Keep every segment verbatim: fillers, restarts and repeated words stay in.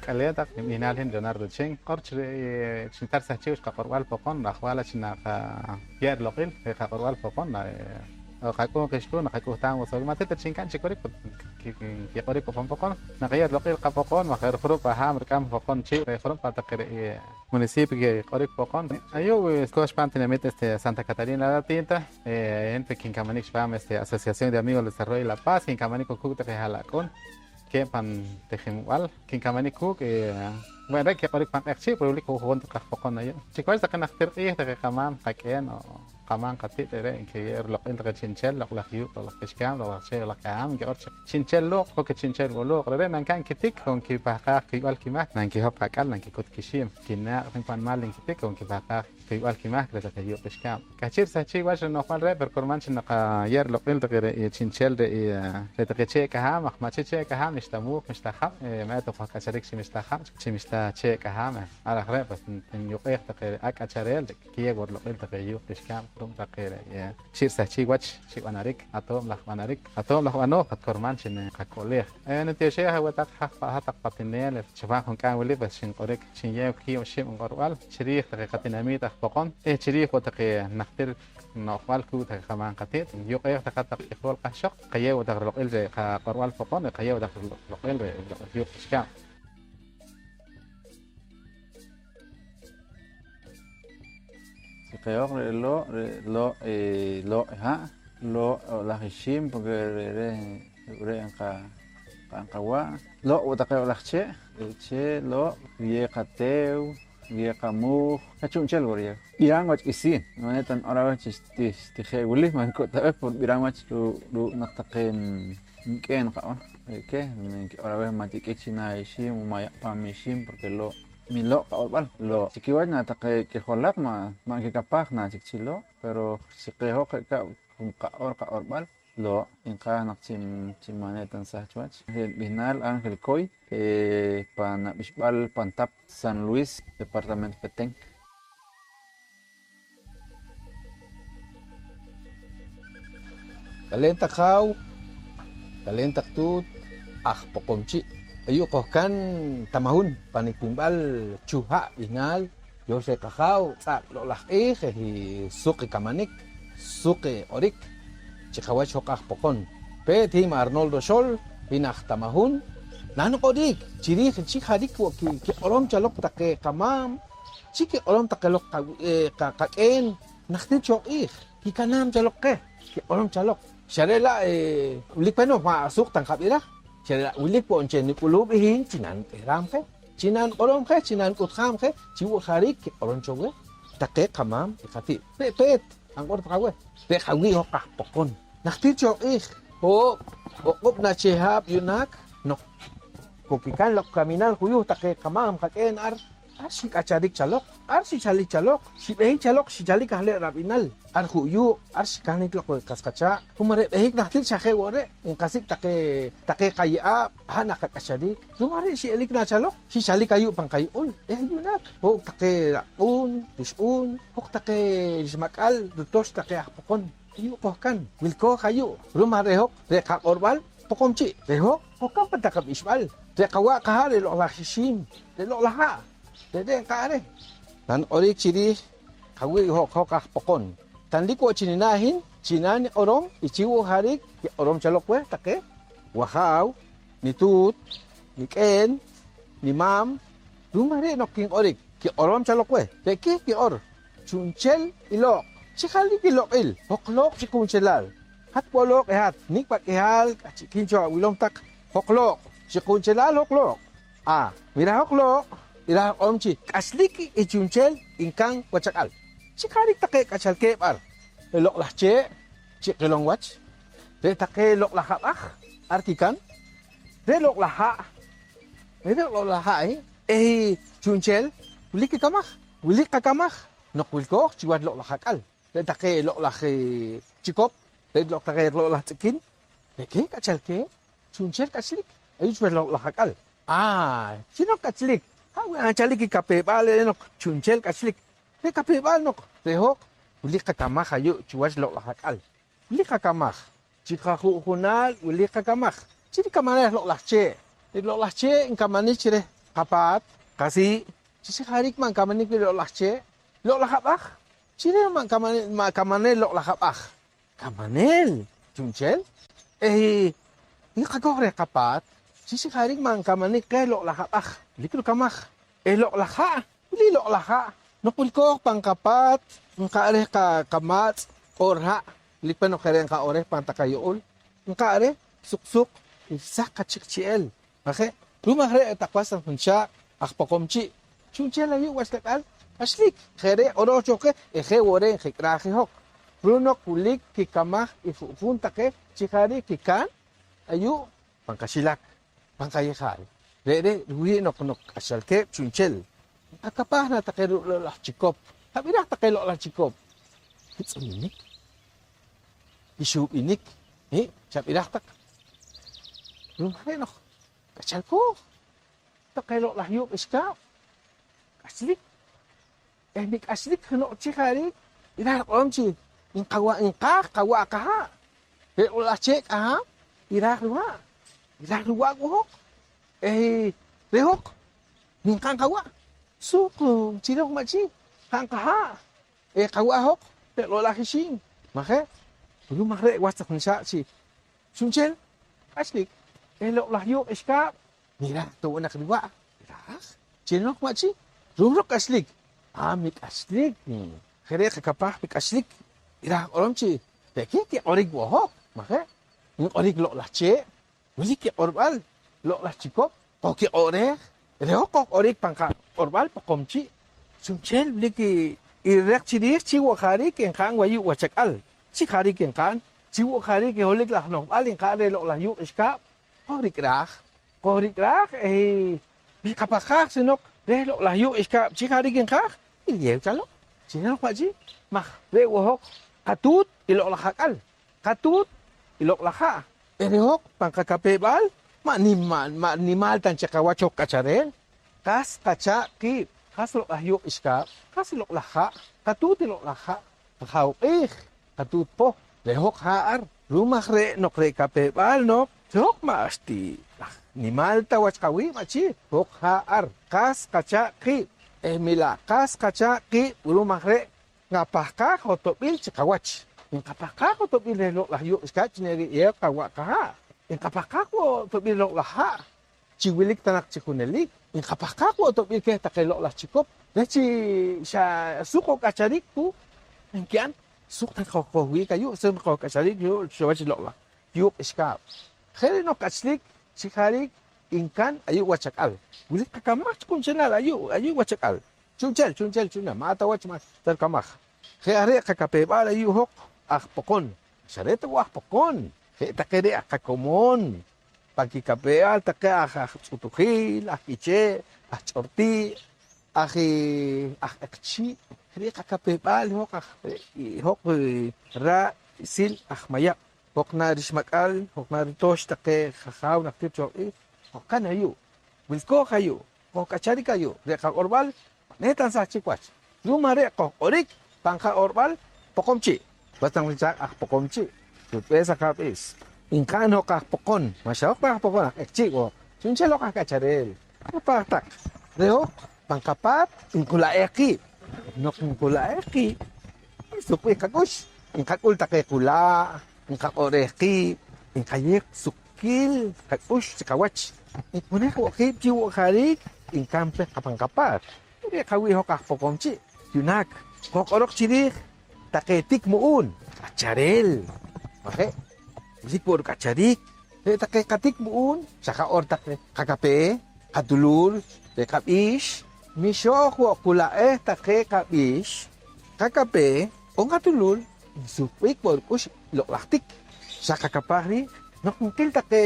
K'aleen taq, nib'ihnaal hin Leonardo Chen. Q'or chi re', eh, chi ntar sahchik wach qaq'orb'al Poqon, rajwaal wach chi naqayew riloq'il reh qaq'orb'al Poqon, na, eh, qak'uun qixq'uun, naqak'uhtaam wosoq. Ma' til ta chi nka'n chi korik, ki-, ki-, kiq'orik pan Poqon, naqayew riloq'il qapoqon, maj re' jurub' pa haab' rik'am Poqon chii', re' jurub' pa taqe re', eh, municipio kiq'orik Poqon. Ayu', eh, xkoox pan tinamit, este, Santa Catarina La Tinta, eh, hin pe kinkamanik chipaam, este, Asociación de Amigos del Desarrollo y la Paz, kinkamanik wo' kuuk' taqe ha'lak'un keh pan tijinb'al, kinkamanik kuuk', eh, bueno, re' kiq'orik pan q'eq chii', pero wilik wo' ju'jun taqe aj Poqon ayu'. Chi kiwach taqe najtir q'iij, taqe qamaam qak'een, o qamaam qati't, re're' nkiyew riloq'il taqe chi'nchel, loq' laj yuuq', loq' laj k'ixkaab', loq' laj chee', loq' laj kahaam, nkiq'or chi chi'nchel looq', ok chi'nchel wo' looq'. Re're' nanka'n kitik, on kipahqaaj kuyb'al kimahk, nankihop qak'al, nankikut kixiim, kinaaq' pan nimal nkitik, on kipahqaaj kuyb'al kimahk reh taqe yuuq' k'ixkaab'. K'ahchi' risahchik wach rino'jb'al re', pero kurman chi naqayew riloq'il taqe re' i chi'nchel re' i, eh, re' taqe chee' kahaam, maj ma' chi chee' kahaam, mixta muuj, mixta jab', eh, ma' eta qojk'acharik chi mixta jab', chi mixta chee' kahaam, eh. Ar aj re', pues, nyuq'eej taqe ak' k'achareel, kiyew wo' riloq'il taqe yuuq' k'ixkaab' ru'um taqe re', eh, chi risahchik wach xib'anarik, atoob' laj b'anarik, atoob' laj b'anooj, at kurman chi naqak'u'leej. Eh, nitioxeej aweh taq, haj pa' hat-taq patineel, chipam junk'aam wili, pues, xinq'orik, xinyew kiib' oxib' nq'orb'al chiriij taqe qatinamiit aj Poqon, eh, chiriij wo' taqe najtir no'jb'al kuuk' taqe qamaam qati't. Yuq'eej taq hat-taq k'ijol q'ahxoq, qayew wo' taq riloq'il reh qaq'orb'al Poqon, eh, qayew wo' taq riloq'il reh yuuq' k'ixkaab'. Chi qeh hoj re' looq', re' looq', eh, looq' ha', looq' laj ixiim, porque re're' re' nqa-, nqa-, nqawa'. Looq' wo' taqe laj chee', re' chee' looq', riyew qateew, riyew qamuuj, xa chu'nchel wo' riyew. B'iram wach k'isiin, ma' eta niq'or aweh chi xti-, xti je' wili, ma' nik'ut ta aweh, porque b'iram wach ru-, ruuk' naq taqe nk'een nqa'n. Re' keh nkiq'or aweh ma' tik'ik chinaah ixiim, ma' yaq' paam ixiim, porque looq'. Milooq' qaq'orb'al, looq'. Chi kiwach na taqe k'ijolaq ma', ma' nkikapaj na chik chi looq', pero chi qeh hoj je' rikab' nqaq'or qaq'orb'al, looq'. Nqaaj naq chi, chi ma' ne ta nsahch wach. Re' nib'ihnaal Ángel Coy, eh, pan ab'ixb'al Pan Tap, San Luis, departamento Petén. K'aleen taq haaw, k'aleen taq tuut, aj Poqomchi'. Ayu' qojkan Tamahun pan nitinb'al Chuha' b'ihnaal, yox reh qajaaw, tz'aaq loq'laj q'iij, eh, suq i kamanik, suq i q'orik chi qawach hoj aj Poqon. Peet hin ma' Arnoldo Xol, hin aj Tamahun, naniq'orik chiriij chi jariik wo' ki-, kiq'orom cho loq taqe qamaam, chi kiq'orom taqe loq qa-, eh, qa-, qak'een najtir cho q'iij, kikanaam cho loq qeh, kiq'orom cho loq. Xa re' la', eh, wilik peh noq ma' suq ta nqab'iraj, xa re' la' wilik wo' nchel nik'ulub' i hin chi nanib'ihraam je, chi naniq'orom je, chi nanik'uhtaam je chi wo' jariik kiq'orom cho weh taqe qamaam i qati't. Re' peet, nq'or taq aweh, re' qawii' hoj aj Poqon. Najtir cho q'iij, ho'oob' oq'ob' na chee haab' yu'naak noq kokikan loq kaminal juyuuj taqe qamaam qak'een ar, ar xik'acharik cho loq, ar xichalik cho loq, xib'ehik cho loq, xichalik aj le' rab'inal. Ar ju' yuuq', ar xikanik loq qas qachaaq'. Ru'um aj re' b'ehik najtir xa je' wo' re', nqasik' taqe, taqe qaye'aab', ha' naqak'acharik. Ru'um aj re' xi'elik na cho loq, xichalik ayu' pan qayuq'ul. Eh, yu'naak, ho'oob' taqe raq'uun, rixq'uun, hoj taqe rixmak'al, ritox taqe aj Poqon. Ayu' qojkan, wilkooj ayu'. Ru'um aj re' hoj, re' qaq'orb'al, Poqomchi'. Re' hoj, qojkan pan taq ab'ixb'al. Re' qawa' qaha' re' loq'laj ixiim, re' loq'laj ha'. Re're' nqa'n reh. Naniq'orik chiriij, qawii' hoj, hoj aj Poqon. Tanlik wo' chi ninaah hin, chi naniq'orom i chi wo' jariik kiq'orom cho loq weh taqe wajaaw, nituut, nik'een, nimaam. Ru'um aj re' noq kinq'orik, kiq'orom cho loq weh. Re' keh kiq'or, chu'nchel i looq'. Chi jariik i loq'il, hoj looq' chi qunchelal. Hat wo' looq' i hat, nik' pa' k'ihaal k'ahchi'kiin cho awilom taq, hoj looq', chi qunchelal hoj looq'. Ah, wi raaj hoj looq', iraaj q'orom chi k'achlik i chu'nchel nka'n wach ak'al. Chi jariik taqe k'achalkeeb' ar, re' loq'laj chee' chi qilom wach, re' taqe loq'laj ab'aj ar kikan, re' loq'laj ha', re' loq'laj ha', eh, eh, chu'nchel wilik kikamaj, wilik qakamaj noq wilkooj chiwach loq'laj ak'al. Re' taqe loq'laj, eh, chikop, re' loq taqe loq'laj tz'ikin, re' keh k'achalkeeb', chu'nchel k'achlik. Ayu' chiwach loq'laj ak'al. Ah, chi noq k'achlik, ha' wi' anchalik i kapew-b'al re' noq chu'nchel k'achlik. Re' qapew-b'al noq re' hoj wilik qakamaj ayu' chiwach loq'laj ak'al. Wilik qakamaj, chi qaju'junaal wilik qakamaj chi rikamaneel loq'laj chee'. Loq'laj chee' nkamanik chi reh qapaat, qasii', chi xa jariik ma' nkamanik wii' loq'laj chee', loq'laj ab'aj, chi reh ma' nkamanik, ma' kamaneel loq'laj ab'aj. Kamaneel chu'nchel, eh, nqakoj reh qapaat chi xa jariik ma' nkamanik qeh loq'laj ab'aj wilik rukamaj, eh, loq'laj ha', wili loq'laj ha'. Noq wilkooj pan qapaat, nqa'n reh qa-, qamaatz' q'oor ha', wilik pe noq je' re' nqa'n reh pan taq ayuq'ul, nqa'n reh suq suq, nsaj qachiq chi'el. Maje'? Ru'um aj re' taq was taq junxaab' aj Poqomchi', chu'nchel ayu' wach ak'al k'axlik. Je' re' q'orooj cho qeh, eh, je' wo' re' njik'raj i hoj. Ru'um noq wilik kikamaj i ju'jun taqe chi jariik kikaan ayu' pan qaxilak, pan qayejaal. Re're' ruwii' noq, noq k'axalkeeb' chu'nchel, nqakapaj na taqe ru-, loq'laj chikop. Qab'iraj taqe loq'laj chikop: kitz'ulinik, kixuub'inik, eh, chab'iraj taq. Ru'um aj re' noq k'achalkooj taqe loq'laj yuuq' ixkaab', k'axlik. Eh, nik'axlik jeno' chi jariik, iraaj riq'orom chi nqawa-, nqaaj qawa' qahaa'. Re' loq'laj chee' k'ahaam, iraaj ruhaa', iraaj ruwa' wo' hoj. Eh, re' hoj, wi nqa'n qawa', suq chi reh hoj ma' chi, qa'n qahaa'. Eh, qawa' hoj, re' loq'laj ixiim. Maje'? Ru'um aj re' was taq nixaaq' chi chu'nchel k'axlik, eh, loq'laj yuuq' ixkaab', niraaj ta wo' naq riwa'? Iraaj. Chi reh hoj ma' chi, ru'um rok k'axlik. Ah, mi k'axlik. Je' re' qakapaj, mi k'axlik. Iraaj q'orom chi re' keh kiq'orik wo' hoj. Maje'? Nq'orik loq'laj chee'. Wilik kiq'orb'al loq'laj chikop, qojkiq'o'reej. Re' hoj qojq'orik pan qaq'orb'al Poqomchi'. Chu'nchel wilik i, i req chi riij chi wo' jariik nqa'n ayu' wach ak'al. Chi jariik nqa'n, chi wo' jariik i holohik laj no'jb'al nqa'n reh loq'laj yuuq' ixkaab'. Qojrik'raj, qojrik'raj, eh, wi qapahqaaj chi noq reh loq'laj yuuq' ixkaab' chi jariik nqaaj, iriyew chaloq. Chi reh noq ma' chi, maj re' wo' hoj qatuut i loq'laj ak'al. Qatuut i loq'laj ha'. Eh, re' hoj pan qakapew-b'al ma' nim-, ma', ma' nimaal ta nchel qawach hoj k'achareel. Qas qachaaq' qiib', qas loq'laj yuuq' ixkaab', qas i loq'laj ha', qatuut i loq'laj ha', qajaaw q'iij, qatuut poh, re' hoj ha' ar. Ru'um aj re' noq re' kapew-b'al noq, re' hoj ma' xti aj nimaal ta wach qawiib', ma' chi, hoj ha' ar. Qas qachaaq' qiib', eh, wi la' qas qachaaq' qiib', ru'um aj re' nqapahqaaj jotob'il chi qawach. Nqapahqaaj jotob'il reh loq'laj yuuq' ixkaab' chi neriyew qawa' qahaa'. Nqapahqaaj wo' jotob'il loq'laj ha' chi wilik ta naq chi junelik. Nqapahqaaj wo' jotob'il keh taqe loq'laj chikop reh chi xa suq wo' k'acharik kuuk' nki'an, suq ta qoj-, qojwih'ik ayu', suq ta qojk'acharik ayu' chiwach i loq'laj yuuq' ixkaab'. Je' re' noq k'achlik chi jariik nka'n ayu' wach ak'al. Wilik qakamaj chi qunchelaal ayu', ayu' wach ak'al. Chu'nchel, chu'nchel, chu'nchel, ma' ta wach ma' ta rikamaj. Je' aj re' qakapew-b'al ayu' hoj aj Poqon. Xa re' ta wo' aj Poqon, je' taqe re' aj qakomon pan kikapew-b'al taqe aj, aj Tz'utujil, aj K'iche', aj Ch'orti', aj, aj Eqchi'. Je' re' qakapew-b'al i hoj aj, i hoj, eh, raa' ri'sil aj Mayab'. Hoj na rixmak'al, hoj na ritoox taqe jajaaw najtir cho q'iij, hoj kan ayu', wilkooj ayu', qojk'acharik ayu'. Re' qaq'orb'al ma' ne ta nsahchik wach. Ru'um aj re' qojq'orik pan qaq'orb'al Poqomchi'. Was taq nichaaq' aj Poqomchi', rutb'ees aj ab'ees. Nqa'n hoj aj Poqon, ma' xa hoj ta aj Poqon, aj Eqchi' wo', chu'nchel hoj aj k'achareel. Qapaj taq, re' hoj pan qapaat nqula'ej qiib'. Noq nqula'ej qiib', nsuqb'ik qak'ux, nqak'ul taqe qula', nqaq'o'rej qiib', nqayew suqkiil qak'ux chi qawach, nq'unej wo' qiib' chi wo' jariik nka'n pe pan qapaat. Re' qawii' hoj aj Poqomchi', yu'naak qojq'oroq chi riij taqe tik mu'uun, k'achareel, maje'? Wilik wo' ruk'achariik. Re' taqe qatik mu'uun, xa qaq'or taqe qakapee, qatuluul, re' qab'iix. Wi xooj wo' qula'ej taqe qab'iix, qakapee on qatuluul, nsuqb'ik wo' ruk'ux i loq'laj tik. Xa qakapaj riij noq nqil taqe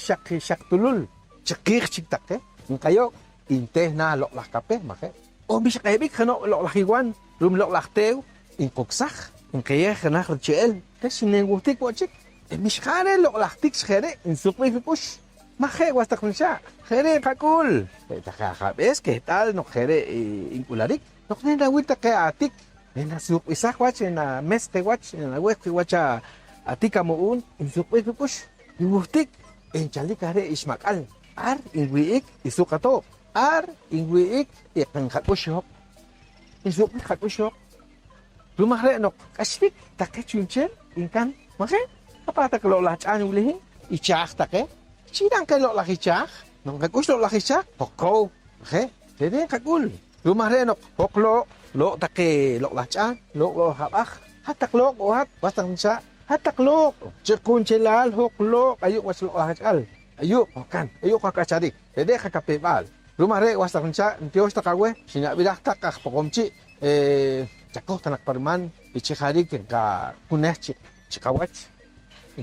xaq, xaq tulul chiqiij chik taqe, nqayo'k nteh naah loq'laj kapee, maje'? On wi xq'ehb'ik jeno' loq'laj iwan ru'um loq'laj teew, nquksaj, nqeyew jenaj riche'el reh chi nenwuhtik wo' chik. Eh, wi xjaa reh loq'laj tik chi je' re', nsuqb'ik ruk'ux. Maje', was taq nichaaq', je' re' nqak'ul. Re' taqe ajab'ees keht'al noq je' re' i nk'ularik. Noq reh nawil taqe atik, reh nasuqb'isaj wach, reh names qeh wach, reh naweh qeh wach atik amu'uun, nsuqb'ik ruk'ux, nwuhtik, enchalik aj re' ixmak'al. Ar nwih'ik i suq atoob', ar nwih'ik i qak'ux i hoj, nsuqb'ik qak'ux i hoj. Ru'um aj re' noq k'axlik taqe chu'nchel nka'n, maje'? Kapaat taq loq'laj ch'a'n wili hin, ichaaj taqe. Chi'naq qeh loq'laj ichaaj, noq nqak'ux loq'laj ichaaj, hoj kow, maje'? Re're' nqak'ul. Ru'um aj re' noq hoj looq', looq' taqe loq'laj ch'a'n, looq', looq' laj ab'aj, hat taq looq' wo' hat, was taq nichaaq', hat taq looq', chi qunchelal hoj looq' ayu' wach loq'laj ak'al, ayu' qojkan, ayu' qojk'acharik. Re're' qakapew-b'al. Ru'um aj re', was taq nichaaq', ntiyoox taq aweh, xinab'iraj taq aj Poqomchi', eh, chakoj ta naq pa riman i chi jariik nqakunej chi, chi qawach.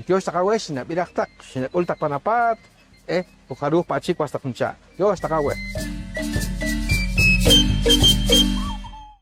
Ntiyoox taq aweh, xinab'iraj taq, xinak'ul taq pan apaat, eh, ku jaruuj pa' chik, was taq nichaaq'. Tiyoox taq aweh.